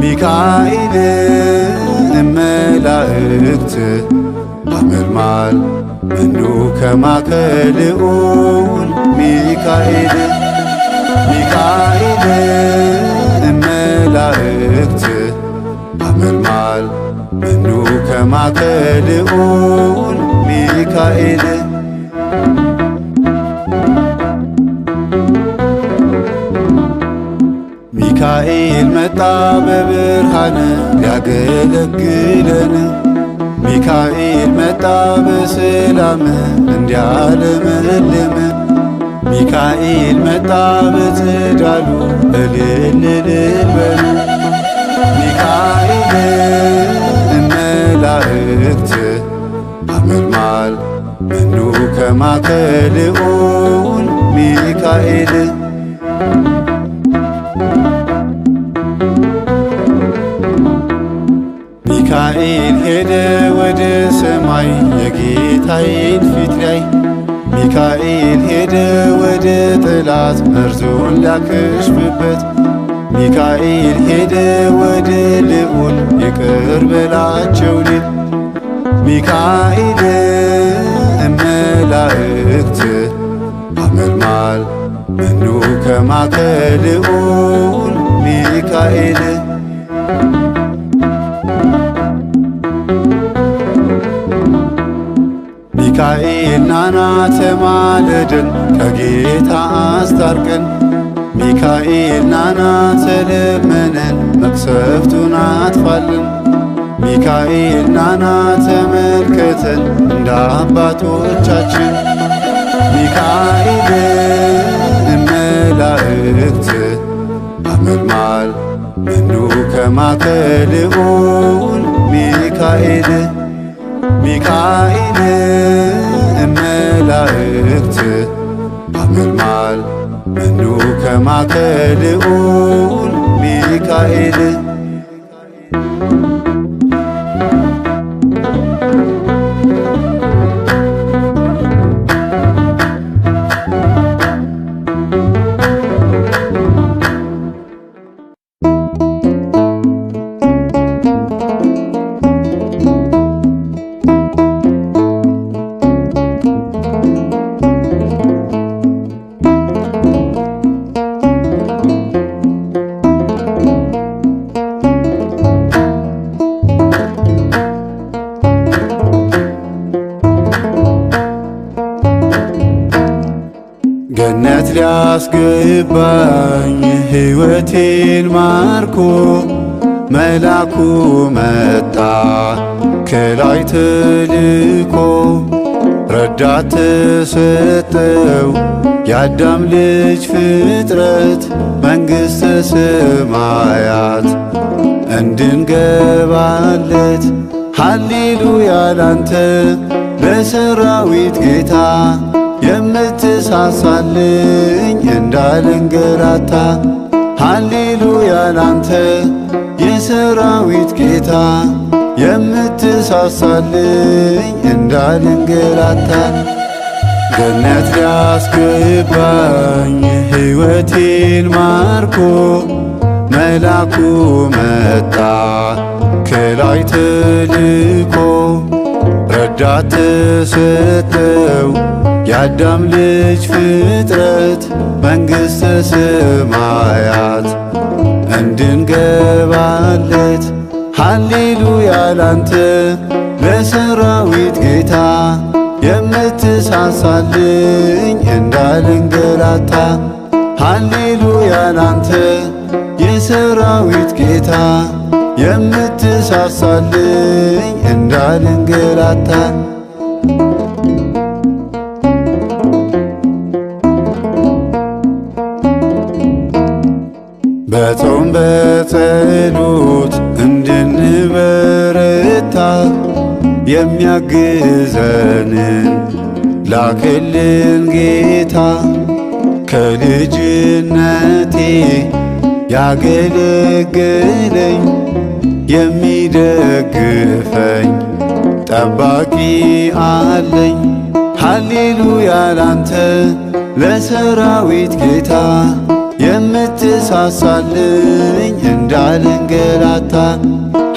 ሚካኤል እመላእክት አመልማል መኑ ከማከ ልዑል ሚካኤል። ሚካኤል እመላእክት አመልማል መኑ ከማከ ልዑል ሚካኤል። ሚካኤል መጣ በብርሃን ሊያገለግለን፣ ሚካኤል መጣ በሰላም እንዲያለመልም፣ ሚካኤል መጣ በጽዳሉ እልል እልል በሉ። ሚካኤል እመላእክት አመልማል መኑ ከማከ ልዑል ሚካኤል። ሚካኤል ሄደ ወደ ሰማይ የጌታዬን ፊት ላይ፣ ሚካኤል ሄደ ወደ ጠላት መርዙን ሊያከሽፍበት፣ ሚካኤል ሄደ ወደ ልዑል ይቅር በላቸው ሊል። ሚካኤል እመላእክት አመልማል መኑ ከማከ ልዑል ሚካኤል። ሚካኤል ናና ተማለደን ከጌታ አስታርቀን፣ ሚካኤል ናና ተለመነን መቅሰፍቱን አጥፋልን፣ ሚካኤል ናና ተመልከተን እንደ አባቶቻችን። ሚካኤል እመላእክት አመልማል መኑ ከማከ ልዑል ሚካኤል። ሚካኤል እመላእክት አመልማል መኑ ከማከ ልዑል ሚካኤል። ገነት ሊያስገባኝ ሕይወቴን ማርኮ መላኩ መጣ ከላይ ተልኮ፣ ረዳት ተሰጠው የአዳም ልጅ ፍጥረት መንግሥተ ሰማያት እንድንገባለት። ሃሌሉያ ላንተ ለሰራዊት ጌታ የምትሳሳልኝ እንዳልንገላታ፣ ሃሌሉያ ላንተ የሰራዊት ጌታ የምትሳሳልኝ እንዳልንገላታ። ገነት ሊያስገባኝ ሕይወቴን ማርኮ መላኩ መጣ ከላይ ተልኮ፣ ረዳት ተሰጠው የአዳም ልጅ ፍጥረት መንግሥተ ሰማያት እንድንገባለት። ሃሌሉያ ላንተ ለሰራዊት ጌታ የምትሳሳልኝ እንዳልንገላታ፣ ሃሌሉያ ላንተ የሰራዊት ጌታ የምትሳሳልኝ እንዳልንገላታ። በጾም በጸሎት እንድንበረታ የሚያግዘንን ላክልን ጌታ። ከልጅነቴ ያገለገለኝ የሚደግፈኝ ጠባቂ አለኝ። ሃሌሉያ ላንተ ለሰራዊት ጌታ፣ የምትሳሳልኝ እንዳልንገላታ።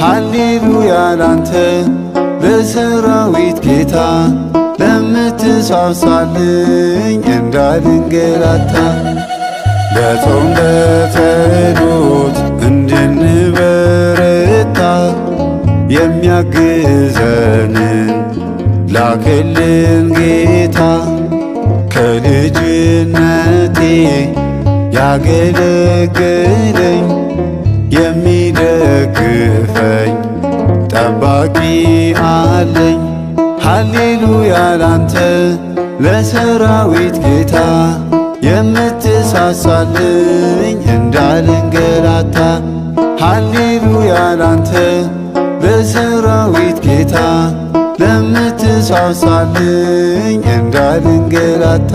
ሃሌሉያ ላንተ ለሰራዊት ጌታ፣ ለምትሳሳልኝ እንዳልንገላታ። በጾም በጸሎት እንድንበረታ የሚያግዘንን ላክልን ጌታ። ከልጅነቴ ያገለግለኝ የሚደግፈኝ ጠባቂ አለኝ። ሃሌሉያ ላንተ ለሰራዊት ጌታ፣ የምትሳሳልኝ እንዳልንገላታ። ሃሌሉያ ላንተ ለሰራዊት ጌታ፣ ለምትሳሳልኝ እንዳልንገላታ።